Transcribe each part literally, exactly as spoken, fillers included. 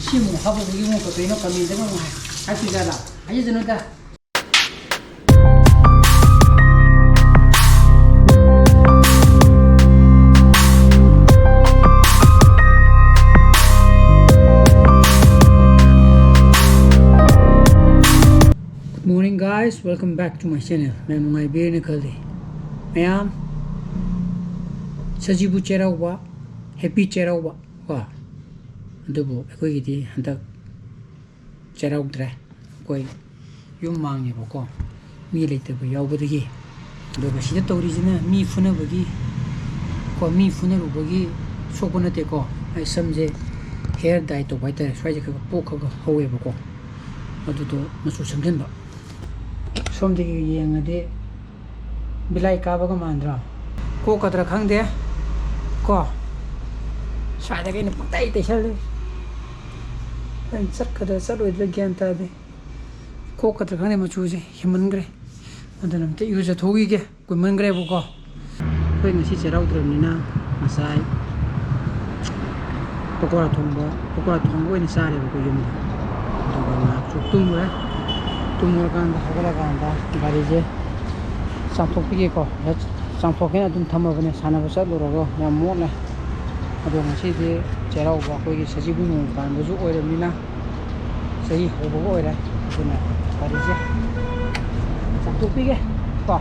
ꯁꯤ ꯑꯃꯨꯛ ꯍꯥꯞꯄꯨꯕꯒꯤ ꯑꯃꯨꯛ ꯀꯩꯅꯣ ꯀꯃꯦꯟꯗꯒ ꯑꯃꯨꯛ ꯍꯥꯏ-, ꯍꯥꯏꯔꯛꯇꯣꯏꯖꯥꯠꯂꯥ? ꯍꯥꯏꯖꯁꯅꯨꯗ꯫ Good morning, guys, welcome back to my channel. ꯃꯌꯥꯝ ꯅꯨꯡꯉꯥꯏꯕꯤꯔꯦꯅ ꯈꯜꯂꯤ꯫ ꯃꯌꯥꯝ ꯁꯖꯤꯕꯨ ꯆꯩꯔꯥꯎꯕ, happy ꯆꯩꯔꯥꯎꯕ ꯀꯣ꯫ ꯑꯗꯨꯕꯨ ꯑꯩꯈꯣꯏꯒꯤꯗꯤ ꯍꯟꯗꯛ ꯆꯩꯔꯥꯎꯗ꯭ꯔꯦ꯫ ꯑꯩꯈꯣꯏ ꯌꯨꯝ ꯃꯥꯡꯉꯦꯕꯀꯣ, ꯃꯤ ꯂꯩꯇꯕ ꯌꯥꯎꯕꯗꯒꯤ꯫ ꯑꯗꯨꯒ ꯁꯤꯗ ꯇꯧꯔꯤꯁꯤꯅ ꯃꯤ ꯐꯨꯅꯕꯒꯤ ꯀꯣ, ꯃꯤ ꯐꯨꯅꯔꯨꯕꯒꯤ ꯁꯣꯛꯄ ꯅꯠꯇꯦꯀꯣ꯫ ꯑꯩ ꯁꯝꯁꯦ hair dye ꯇꯧꯕ ꯍꯥꯏꯇꯥꯔꯦ, ꯁ꯭ꯋꯥꯏꯁꯦ ꯈꯔ ꯈꯔ ꯄꯣꯛ ꯈꯔ ꯈꯔ ꯍꯧꯋꯦꯕꯀꯣ, ꯑꯗꯨꯗꯣ ꯃꯆꯨ ꯁꯪꯖꯟꯕ꯫ ꯁꯣꯝꯗꯒꯤ ꯌꯦꯡꯉꯗꯤ ꯕꯤꯂꯥꯏ ꯀꯥꯕꯒ ꯃꯥꯟꯗ꯭ꯔꯣ? ꯀꯣꯛꯀꯗ꯭ꯔꯥ ꯈꯪꯗꯦ ꯀꯣ, ꯁ꯭ꯋꯥꯏꯗꯒꯤ ꯑꯩꯅ ꯄꯪꯇꯩ ꯇꯩꯁꯜꯂꯤ꯫ ꯑꯩꯅ ꯆꯠꯀꯗ꯭ꯔꯥ ꯆꯠꯂꯣꯏꯗ꯭ꯔꯥ ꯒ꯭ꯌꯥꯟ ꯇꯥꯗꯦ꯫ ꯀꯣꯛꯀꯗ꯭ꯔꯥ ꯈꯪꯗꯦ, ꯃꯆꯨꯁꯦ ꯍꯦꯟꯃꯟꯈ꯭ꯔꯦ꯫ ꯑꯗꯨꯅ ꯑꯝꯇ ꯏꯔꯨꯖꯊꯣꯛꯈꯤꯒꯦ, ꯀꯨꯏꯃꯟꯈ꯭ꯔꯦꯕꯀꯣ꯫ ꯑꯩꯈꯣꯏ ꯉꯁꯤ ꯆꯩꯔꯥꯎꯗ꯭ꯔꯕꯅꯤꯅ ꯉꯁꯥꯏ ꯄꯀꯣꯔꯥ ꯊꯣꯡꯕ, ꯄꯀꯣꯔꯥ ꯊꯣꯡꯕ ꯑꯣꯏꯅ ꯆꯥꯔꯦꯕꯀꯣ ꯌꯨꯝꯗ꯫ ꯑꯗꯨꯒ ꯉꯥꯏꯍꯥꯛꯁꯨ ꯇꯨꯝꯃꯨꯔꯦ꯫ ꯇꯨꯝꯃꯨꯔꯀꯥꯟꯗ ꯍꯧꯒꯠꯂꯀꯥꯟꯗ ꯒꯥꯔꯤꯁꯦ ꯆꯥꯝꯊꯣꯛꯄꯤꯒꯦꯀꯣ꯫ ꯆꯥꯝꯊꯣꯛꯀꯦꯅ ꯑꯗꯨꯝ ꯊꯝꯃꯕꯅꯦ, ꯁꯥꯟꯅꯕ ꯆꯠꯂꯨꯔꯒ ꯌꯥꯝ ꯃꯣꯠꯂꯦ꯫ ꯑꯗꯣ ꯉꯁꯤꯗꯤ ꯆꯩꯔꯥꯎꯕ, ꯑꯩꯈꯣꯏꯒꯤ ꯁꯖꯤꯕꯨ ꯅꯣꯡꯃ ꯄꯥꯟꯕꯁꯨ ꯑꯣꯏꯔꯕꯅꯤꯅ, ꯆꯍꯤ ꯍꯧꯕꯒ ꯑꯣꯏꯔꯦ꯫ ꯑꯗꯨꯅ ꯒꯥꯔꯤꯁꯦ ꯆꯥꯝꯊꯣꯛꯄꯤꯒꯦ ꯀꯣ꯫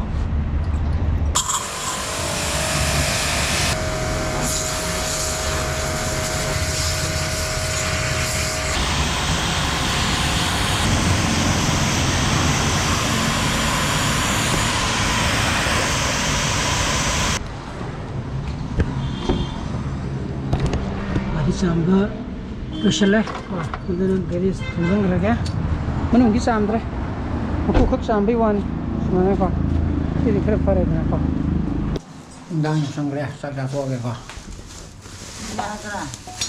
ꯒꯥꯔꯤ ꯆꯥꯝꯕ ꯂꯣꯏꯁꯤꯜꯂꯦ꯫ ꯑꯗꯨꯅ ꯒꯥꯔꯤ ꯊꯧꯖꯤꯟꯈ꯭ꯔꯒꯦ꯫ ꯃꯅꯨꯡꯗꯤ ꯆꯥꯝꯗ꯭ꯔꯦ, ꯃꯀꯣꯛ ꯈꯛ ꯆꯥꯝꯕꯩ ꯋꯥꯅꯤ꯫ ꯁꯨꯃꯥꯏꯅꯀꯣ, ꯁꯤꯗꯤ ꯈꯔ ꯐꯔꯦꯗꯅꯀꯣ꯫ ꯅꯨꯡꯗꯥꯡ ꯌꯧꯁꯟꯈ꯭ꯔꯦ, ꯆꯥꯛ ꯆꯥꯊꯣꯛꯑꯒꯦꯀꯣ꯫ ꯌꯥꯗ꯭ꯔꯥ?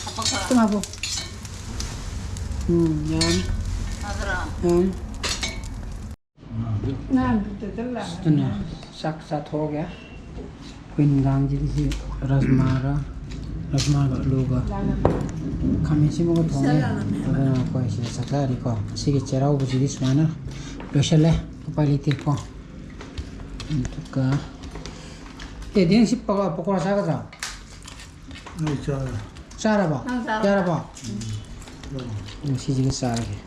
ꯍꯥꯄꯛꯄ꯭ꯔꯥ? ꯈꯤꯇꯪ ꯍꯥꯞꯄꯣ꯫ ꯎꯝ, ꯌꯥꯔꯅꯤ꯫ ꯌꯥꯗ꯭ꯔꯥ? ꯌꯥꯔꯅꯤ꯫ ꯅꯪ ꯑꯗꯨꯗ ꯂꯥꯛꯑꯣ꯫ ꯑꯗꯨꯅ ꯆꯥꯛ ꯆꯥꯊꯣꯛꯑꯒꯦ꯫ ꯑꯩꯈꯣꯏ ꯅꯨꯡꯗꯥꯡꯁꯤꯗꯤ ꯁꯤ ꯔꯥꯖꯃꯥꯔ ꯔꯥꯖꯃꯥꯒ ꯑꯂꯨꯒ ꯈꯥꯃꯦꯟ ꯑꯁꯤꯟꯕꯒ ꯊꯣꯡꯉꯦ꯫ ꯑꯗꯨꯅ ꯑꯩꯈꯣꯏ ꯁꯤꯗ ꯆꯥꯛ ꯆꯥꯔꯤꯀꯣ꯫ ꯉꯁꯤꯒꯤ ꯆꯩꯔꯥꯎꯕꯁꯤꯗꯤ ꯁꯨꯃꯥꯏꯅ ꯂꯣꯏꯁꯜꯂꯦ꯫ ꯎꯄꯥꯏ ꯂꯩꯇꯦꯀꯣ꯫ ꯑꯗꯨꯒ ꯑꯦ, ꯗꯦꯡ ꯁꯤ ꯄꯀꯣ-, ꯄꯀꯣꯔꯥ ꯆꯥꯒꯗ꯭ꯔꯥ? ꯑꯩ ꯆꯥꯔꯦ꯫ ꯆꯥꯔꯕꯣ? ꯅꯪ ꯆꯥꯔꯕꯣ? ꯌꯥꯔꯕꯣ? ꯎꯝ꯫ ꯎꯝ, ꯁꯤꯁꯤꯒ ꯆꯥꯔꯒꯦ꯫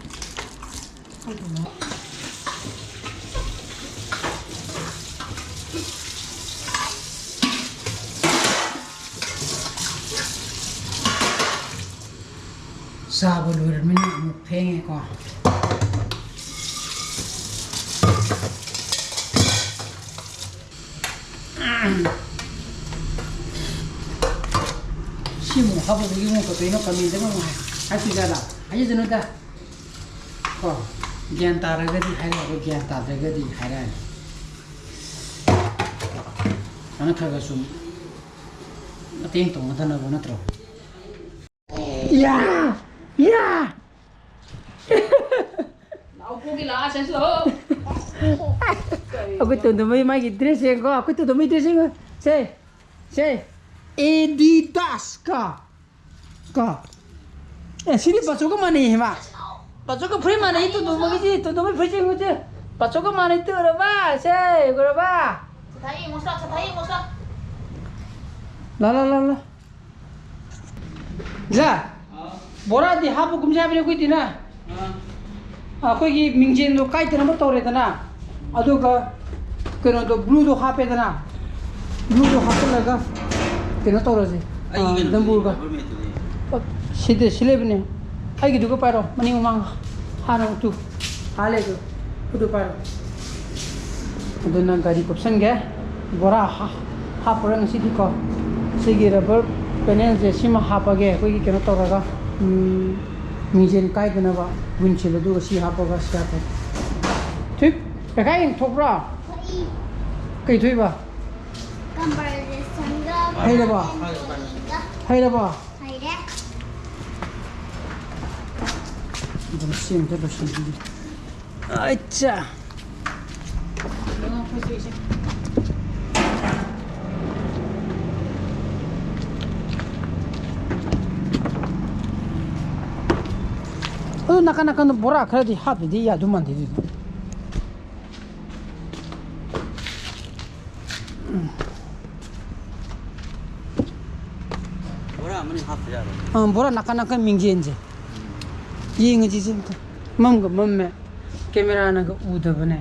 ꯆꯥꯕ ꯂꯣꯏꯔꯕꯅꯤꯅ ꯑꯃꯨꯛ ꯐꯦꯡꯉꯦꯀꯣ꯫ ꯁꯤꯃꯨꯛ ꯍꯥꯞꯄꯗꯒꯤ ꯑꯃꯨꯛ ꯀꯩꯅꯣ ꯀꯃꯦꯟꯗꯒ ꯑꯃꯨꯛ ꯍꯥꯏ-, ꯍꯥꯏꯔꯛꯇꯣꯏꯖꯥꯠꯂꯥ? ꯍꯥꯏꯖꯁꯅꯨꯗ꯫ ꯀꯣ, ꯒ꯭ꯌꯥꯟ ꯇꯥꯔꯒꯗꯤ ꯍꯥꯏꯔꯛꯑꯒ, ꯒ꯭ꯌꯥꯟ ꯇꯥꯗ꯭ꯔꯒꯗꯤ ꯍꯥꯏꯔꯛꯑꯅꯤ꯫ ꯁꯨꯃꯥꯏꯅ ꯈꯔ ꯈꯔ ꯁꯨꯝ ꯃꯇꯦꯡ ꯇꯧꯅꯗꯅꯕ ꯅꯠꯇ꯭ꯔꯣ? ꯌꯥ! ꯌꯥ! ꯑꯩꯈꯣꯏ ꯇꯣꯟꯗꯃꯩ ꯃꯥꯒꯤ ꯗ꯭ꯔꯦꯁ ꯌꯦꯡꯉꯣ, ꯑꯩꯈꯣꯏ ꯇꯣꯟꯗꯃꯩ ꯗ꯭ꯔꯦꯁ ꯌꯦꯡꯉꯣ꯫ ꯁꯦ, ꯁꯦ, ꯑꯦꯗꯤꯗꯥꯁ ꯀ, ꯀ꯫ ꯑꯦ, ꯁꯤꯗꯤ ꯄꯥꯆꯣꯒ ꯃꯥꯟꯅꯩ ꯍꯦ ꯃꯥ꯫ ꯄꯥꯆꯣꯒ ꯐꯨꯔꯤꯠ ꯃꯥꯟꯅꯩ, ꯇꯣꯟꯗꯃꯩꯒꯤꯁꯤ, ꯇꯣꯟꯗꯃꯩ ꯐꯨꯔꯤꯠ ꯌꯦꯡꯉꯨꯁꯦ꯫ ꯄꯥꯆꯣꯒ ꯃꯥꯟꯅꯩ, ꯇꯨ ꯎꯔꯕ? ꯁꯦ, ꯎꯔꯕ? ꯁꯥꯊꯥ ꯌꯦꯡꯉꯣ, ꯁꯥ-, ꯁꯥꯊꯥ ꯌꯦꯡꯉꯣ, ꯁꯥ꯫ ꯂꯥ, ꯂꯥ, ꯂꯥ, ꯂꯥ꯫ ꯖꯥ, ꯕꯣꯔꯥꯗꯤ ꯍꯥꯞꯄꯒꯨꯝꯁꯦ ꯍꯥꯏꯕꯅꯤ ꯑꯩꯈꯣꯏ ꯇꯤꯅ꯫ ꯑꯥ꯫ ꯑꯩꯈꯣꯏꯒꯤ ꯃꯤꯡꯖꯦꯜꯗꯣ ꯀꯥꯏꯗꯅꯕ ꯇꯧꯔꯦꯗꯅ, ꯑꯗꯨꯒ ꯀꯩꯅꯣꯗꯣ, ꯕ꯭ꯂꯨꯗꯣ ꯍꯥꯞꯄꯦꯗꯅ, ꯕ꯭ꯂꯨꯗꯣ ꯍꯥꯞꯆꯤꯜꯂꯒ ꯀꯩꯅꯣ ꯇꯧꯔꯁꯦ, ꯑꯩꯒꯤ ꯑꯥ, ꯀꯩꯅꯣꯗꯨꯗꯤ, ꯗꯝꯕꯨꯔꯒ꯫ ꯔꯕꯔ ꯃꯦꯠꯇꯨꯗꯤ꯫ ꯑꯣ, ꯁꯤꯗ, ꯁꯤ ꯂꯩꯕꯅꯦ꯫ ꯑꯩꯒꯤꯗꯨꯒ ꯄꯥꯏꯔꯣ, ꯃꯅꯤꯡ ꯃꯃꯥꯡ ꯍꯥꯟꯅ ꯎꯠꯇꯨ꯫ ꯍꯥ ꯂꯩꯗꯨ꯫ ꯈꯨꯠꯇꯨ ꯄꯥꯏꯔꯣ꯫ ꯑꯗꯨꯅ ꯒꯥꯔꯤ ꯀꯨꯞꯁꯟꯒꯦ꯫ ꯕꯣꯔꯥ ꯍꯥ-, ꯍꯥꯞꯄꯨꯔ ꯉꯁꯤꯗꯤꯀꯣ꯫ ꯁꯤꯒꯤ ꯔꯕꯔ ꯄꯦꯅꯦꯜꯁꯦ ꯁꯤꯃ ꯍꯥꯞꯄꯒꯦ, ꯑꯩꯈꯣꯏꯒꯤ ꯀꯩꯅꯣ ꯇꯧꯔꯒ, ꯎꯝ, ꯃꯤꯡꯖꯦꯜ ꯀꯥꯏꯗꯅꯕ ꯋꯤꯟꯁꯤꯜ ꯑꯗꯨꯒ ꯁꯤ ꯍꯥꯞꯄꯒ ꯁꯤ ꯍꯥꯞꯄꯒꯦ꯫ ꯊꯨꯏꯞ! ꯄꯩꯈꯥ ꯌꯦꯡꯊꯣꯛꯄ꯭ꯔꯣ? ꯀꯩ ꯊꯣꯛꯏꯕ? ꯀꯝꯄꯔꯖꯦꯁꯟꯒ ꯍꯩꯔꯕꯣ? ꯍꯩꯔꯕꯣ? ꯍꯩꯔꯦ꯫ ꯑꯗꯨꯝ ꯁꯤ ꯑꯝꯇ ꯂꯣꯏꯁꯤꯟꯕꯤꯒꯦ꯫ ꯑꯠꯆꯥ꯫ ꯑꯗꯨ ꯅꯥꯀꯟ ꯅꯥꯀꯟꯗ ꯕꯣꯔꯥ ꯈꯔꯗꯤ ꯍꯥꯞꯇꯗꯤ ꯌꯥꯗꯧ ꯃꯥꯟꯗꯦ ꯑꯗꯨꯗꯤ꯫ ꯕꯣꯔꯥ ꯑꯃꯅꯤ ꯍꯥꯞꯇ ꯌꯥꯔꯣꯏ꯫ ꯑꯥ, ꯕꯣꯔꯥ ꯅꯥꯀꯟ ꯅꯥꯀꯟ ꯃꯤꯡꯖꯦꯟꯁꯦ ꯌꯦꯡꯉꯁꯤ ꯁꯤ ꯑꯝꯇ꯫ ꯃꯝꯒ ꯃꯝꯃꯦ, ꯀꯦꯃꯦꯔꯥꯅꯒ ꯎꯗꯕꯅꯦ꯫